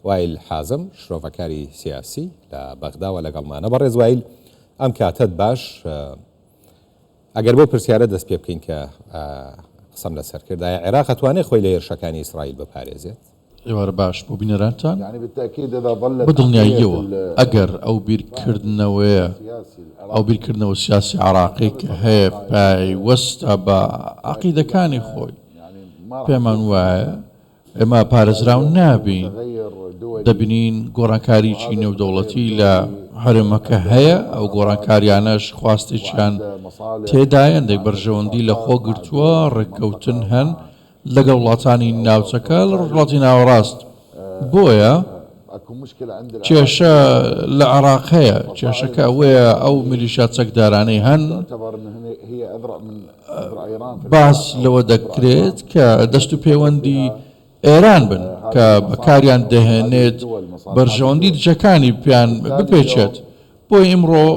وائیل حازم، شرۆڤەکاری سیاسی لە بەغداوە لەگەڵمانە. بەڕێز وائیل، ئەم کاتەت باش. ئەگەر بەو پرسیارە دەست پێ بکەین کە قسەم لەسەر کرد، ئایا عێراق ئەتوانێت خۆی لە هێرشەکانی ئیسرائیل بپارێزێت؟ ئێوارە باش بۆ بینەرانتان. بە دڵنیاییەوە ئەگەر ئەو بیرکردنەوەیە، ئەو بیرکردنەوە سیاسی عێراقی کە هەیە پایوەستە بە عەقیدەکانی خۆی، پێمان وایە ئێمە پارێزراو نابین، دەبینین گۆڕانکاریی نێودەوڵەتی لە هەرێمەکە هەیە، ئەو گۆڕانکارییانەش خواستێکیان تێدایە، هەندێک بەرژەوەندی لەخۆ گرتووە، ڕێککەوتن هەن لەگەڵ وڵاتانی ناوچەکە لە ڕۆژهەڵاتی ناوەڕاست، بۆیە کێشە لە عێراق هەیە، کێشەکە ئەوەیە ئەو میلیشیا چەکدارانەی هەن، باس لەوە دەکرێت کە دەست و پێوەندی ئێران بن کە بەکاریان دەهێنێت بەرژەوەندی دژەکانی پێیان بپێچێت، بۆیە ئیمڕۆ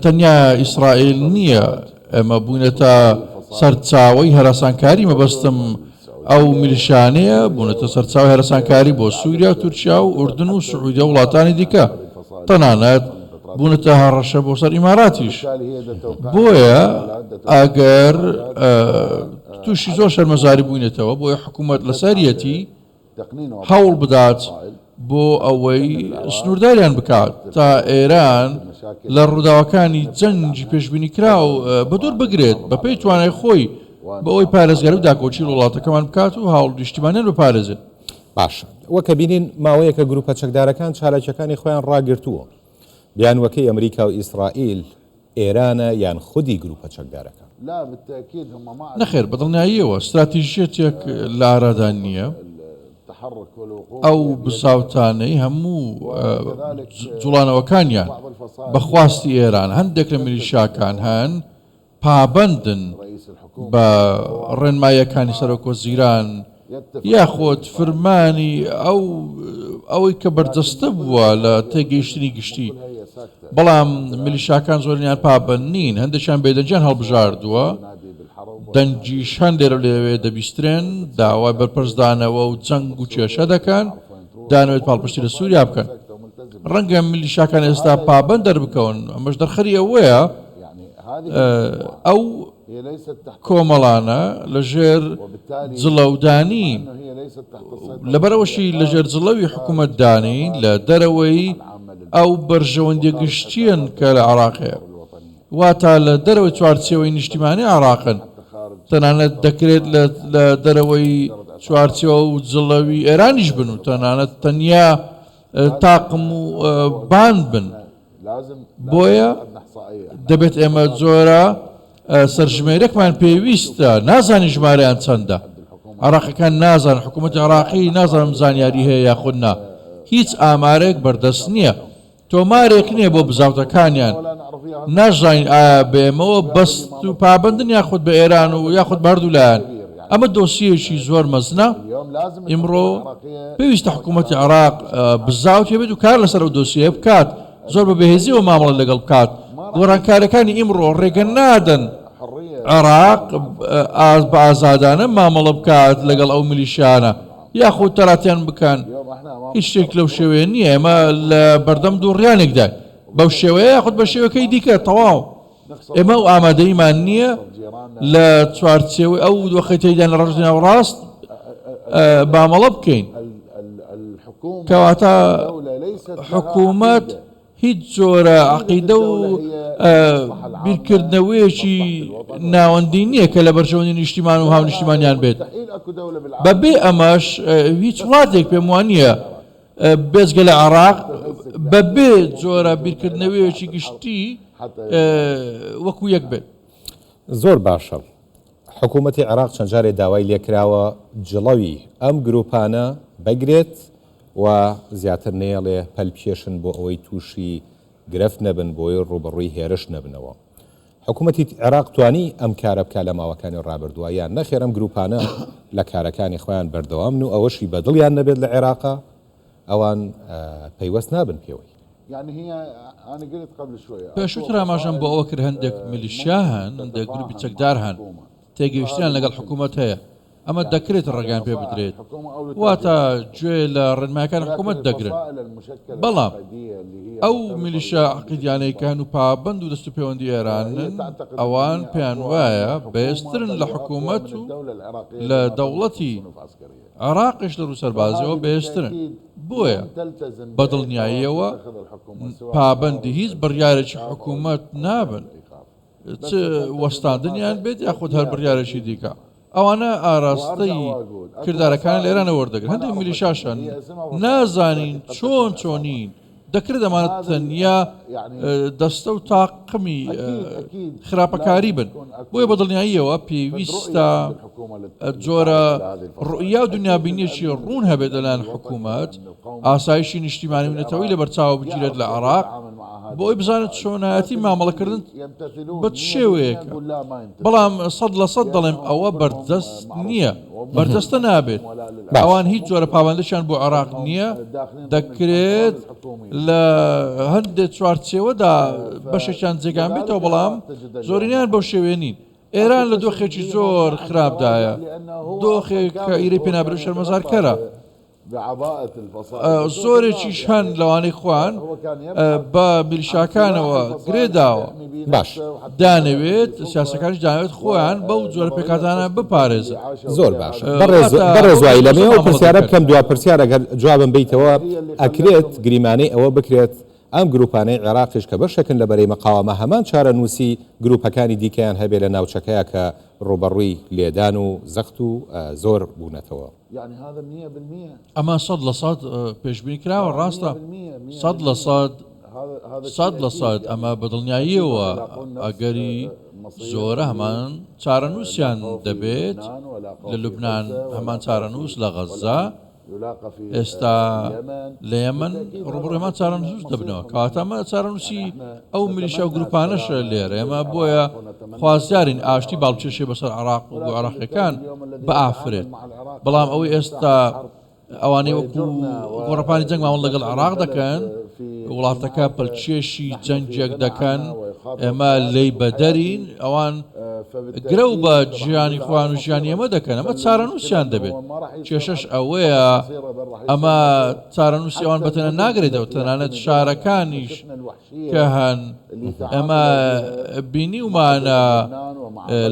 تەنیا ئیسرائیل نییە، ئێمە بووینەتە سەرچاوەی هەراسانکاری، مەبەستم ئەو میلیشیانەیە بوونەتە سەرچاوەی هەراسانکاری بۆ سووریا و تورکیا و ئوردن و سعودیە و وڵاتانی دیکە، تەنانەت بوونەتە هەڕەشە بۆ سەر ئیماراتیش. بۆیە ئەگەر تووشی زۆر شەرمەزاری بووینەتەوە، بۆیە حکوومەت لەسەریەتی هەوڵ بدات بۆ ئەوەی سنوورداریان بکات تا ئێران لە ڕووداوەکانی جەنگی پێشبینیکراو بەدوور بگرێت بەپێی توانای خۆی بۆ ئەوەی پارێزگاری و داکۆکی لە وڵاتەکەمان بکات و هاوڵنیشتیمانیان بپارێزێت. باشە وەک ئەبینین ماوەیەکە گروپە چەکدارەکان چالاکیەکانی خۆیان ڕاگرتووە، بیانوەکەی ئەمریکا و ئیسرائیل ئێرانە یان خودی گروپە چەکدارەکان؟ نەخێر بەدڵنیاییەوە ستراتیژیەتێک لە ئارادا نییە، ئەو بزاوتانەی هەموو جوڵانەوەکانیان بە خواستی ئێران، هەندێک لە میلیشیاکان هەن پابەندن بە ڕێنماییەکانی سەرۆکوەزیران یاخود فرمانی ئەو ئەوەی کە بەرجەستە بووە لە تێگەیشتنی گشتی، بەڵام میلیشاکان زۆرینیان پابەند نین، هەندێکیان بێدەنگیان هەڵبژاردووە، دەنگیش هەن لێرە لەوێ دەبیسترێن، داوای بەرپەرچدانەوە و جەنگ و کێشە دەکەن، دەیانەوێت پاڵپشتی لە سووریا بکەن. ڕەنگە میلیشاکان ئێستا پابەند دەربکەون، ئەمەش دەرخەری ئەوەیە ئەو کۆمەڵانە لەژێر جڵەودانی، لەبەرئەوەشی لەژێر جڵەوی حکومەتدانی لە دەرەوەی ئەو بەرژەوەندیە گشتیەن کە لە عێراق هەیە، واتە لە دەرەوەی چوارچێوەی نیشتیمانی عێراقن، تەنانەت دەکرێت لە دەرەوەی چوارچێوە و جڵەوی ئێرانیش بن و تەنانەت تەنیا تاقم و باند بن. بۆیە دەبێت ئێمە جۆرە سەرژمێرێکمان پێویستە، نازانین ژمارەیان چەندە، عێراقیەکان نازانن، حکوومەتی عێراقی نازانم زانیاری هەیە یاخود نا، هیچ ئامارێک بەردەست نییە، تۆمارێک نییە بۆ بزاوتەکانیان، ناشزانین ئایا بە ئێمەوە بەست و پابەندن یاخود بە ئێران و یاخود بە هەردوولایان، ئەمە دۆسیەیەکی زۆر مەزنە، ئیمڕۆ پێویستە حکوومەتی عێراق بزاوتی هەبێت و کار لەسەر ئەو دۆسیەیە بکات، زۆر بە بەهێزیەوە مامەڵە لەگەڵ بکات، گۆڕانکارییەکانی ئیمڕۆ ڕێگە نادەن عێراق بە ئازادانە مامەڵە بکات لەگەڵ ئەو میلیشیانە یاخود تەراتێن بکەن، هیچ شتێک لەو شێوەیە نییە، ئێمە لە بەردەم دووڕیانێکداین بەو شێوەیە یاخود بە شێوەکەی دیکە، تەواو. ئێمە ئەو ئامادەییمان نییە لە چوارچێوەی ئەو دۆخەی تێیدا لە ڕەوشی ناوەڕاست مامەڵە بکەین. کەواتە حکوومەت هیچ جۆرە عەقیدە و بیرکردنەوەیەکی ناوەندی نییە کە لە بەرژەوەندی نیشتیمان و هاونیشتیمانیان بێت. بەبێ ئەمەش هیچ وڵاتێک پێم وانییە بێجگە لە عێراق بەبێ جۆرە بیرکردنەوەیەکی گشتی وەکو یەک بێت. زۆر باشە. حکوومەتی عێراق چەند جارێ داوای لێکراوە جڵەوی ئەم گرووپانە بگرێت و زیاتر نەیەڵێ پەل بکێشن بۆ ئەوەی تووشی گرفت نەبن بۆی ڕووبەڕووی هێرش نەبنەوە. حکوومەتی عێراق توانی ئەم کارە بکا لە ماوەکانی ڕابردووە یان نەخێر ئەم گرووپانە لە کارەکانی خۆیان بەردەوامن و ئەوەشی بە دڵیان نەبێت لە عێراقا ئەوان پەیوەست نابن پێوەی. پێشووتر ئاماژەم بۆ ئەوە کرد هەندێک میلیشیا هەن، هەندێک گرووپی چەکدار هەن، تێگەیشتنیان لەگەڵ حکوومەت هەیە. ئەمە دەکرێت ڕێگەیان پێ بدرێت، واتە گوێ لە ڕێنمایەکانی حکوومەت دەگرن. بەڵام ئەو میلیشیا عەقیدیانەی کە هەن و پابەند و دەستوپێوەندی ئێرانن، ئەوان پێیان وایە بەهێزترن لە حکوومەت و لە دەوڵەتی عێراقیش لە ڕووی سەربازییەوە بەهێزترن. بۆیە بە دڵنیاییەوە پابەندی هیچ بڕیارێکی حکوومەت نابن. چ وەستاندنیان بێت یاخود هەر بڕیارێکی دیکە. ئەوانە ئاراستەی کردارەکان لە ئێرانەوە وەردەگرن. هەندێک میلیشاش هەن نازانین چۆن چۆنین، دەکرێت ئەمانە تەنیا دەستە و تاقمی خراپەکاری بن. بۆیە بە دڵنیاییەوە پێویستە جۆرە ڕوئیا و دنیابینیەکی ڕوون هەبێت لەلایەن حکوومەت، ئاسایشی نیشتیمانی و نەتەوەیی لەبەرچاو بگیرێت لە عێراق، بۆ ئەوەی بزانێت چۆنایەتی مامەڵەکردن بە چ شێوەیەکە، بەڵام 100% دەڵێم ئەوە بەردەست نییە، بەرجەستە نابێت، ئەوان هیچ جۆرە پابەندییان بۆ عێراق نییە، دەکرێت لە هەندێک چوارچێوەدا بەشێکیان جێگان بێتەوە، بەڵام زۆرینەیان بەو شێوەیە نین. ئێران لە دۆخێکی زۆر خراپدایە، دۆخێک کە ئیرەی پێنابرێت شەرمەزارکەرە. زۆرێکیش هەن لەوانەی خۆیان بە میلیشاکانەوە گرێ داوە. باش. دانەوێت سیاسەکانیش دانەوێت خۆیان بەو جۆرە پێکهاتانە بپارێزن. زۆر باشە بەڕێز بەڕێز وائیل ئەمەوێ ئەو پرسیارە بکەم دوا پرسیار ئەگەر جوابم بەیتەوە ئەکرێت گریمانەی ئەوە بکرێت ئەم گروپانەی عێراقیش کە بەشێکن لە بەرەی مقاوەمە هەمان چارەنووسی گروپەکانی دیکەیان هەبێ لە ناوچەکەیا کە ڕووبەڕووی لێدان و زەخت و زۆر بوونەتەوە؟ ئەمە 100% پێشبینی کراوە، ڕاستە 100%، 100% ئەمە بە دڵنیاییەوە ئەگەری زۆرە هەمان چارەنووسیان دەبێت لە لوبنان، هەمان چارەنووس لە غەززە. ئێستا لە یەمەن ڕووبەڕووی هەمان چارەنووس دەبنەوە، کەواتە ئەمە چارەنووسی ئەو میلیشیا و گرووپانەشە لێرە. ئێمە بۆیە خوازیارین ئاشتی باڵبکێشێ بەسەر عێراق و بۆ عێراقییەکان بئافرێت، بەڵام ئەوەی ئێستا ئەوانەی وەکو گۆڕەپانی جەنگ مامەڵە لەگەڵ عێراق دەکەن، وڵاتەکە پەلکێشی جەنگێک دەکەن، ئێمە لێی بەدەرین، ئەوان گرەو بە ژیانی خۆیان و ژیانی ئێمە دەکەن، ئەمە چارەنووسیان دەبێت. کێشەش ئەوەیە ئەمە چارەنووسی ئەوان بەتەنە ناگرێتەوە، تەنانەت شارەکانیش کە هەن، ئێمە بینیومانە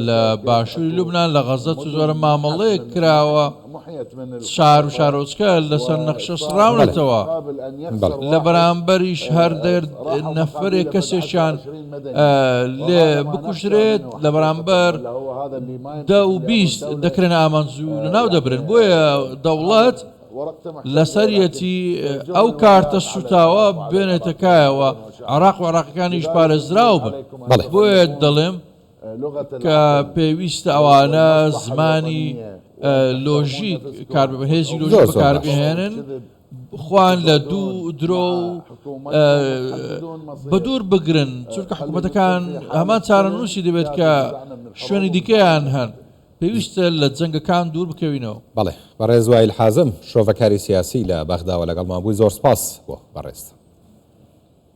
لە باشووری لوبنان لە غەززە چ جۆرە مامەڵەیەک کراوە، شار و شارۆچکە لەسەر نەخشە سڕاونەتەوە، لە بەرامبەریش هەر نەفەرێک کەسێکیان لێ بکوژرێت لە بەرامبەر 10 و 20 دەکرێنە ئامانج و لەناو دەبرن. بۆیە دەوڵەت لەسەریەتی ئەو کارتە سوتاوە بێنێتە کایەوە، عێراق و عێراقیەکانیش پارێزراو بن. بۆیە دەڵێم کە پێویستە ئەوانە زمانی لۆژیک کار هێزی لۆژیک بەکاربهێنن، خۆیان لە دوو درۆ و بەدوور بگرن، چونکە حکوومەتەکان هەمان چارەنووسی دەبێت کە شوێنی دیکەیان هەن، پێویستە لە جەنگەکان دوور بکەوینەوە. بەڵێ بەڕێز وائیل حازم شرۆڤەکاری سیاسی لە بەغداوە لەگەڵمان بووی، زۆر سپاس بۆ بەڕێزت.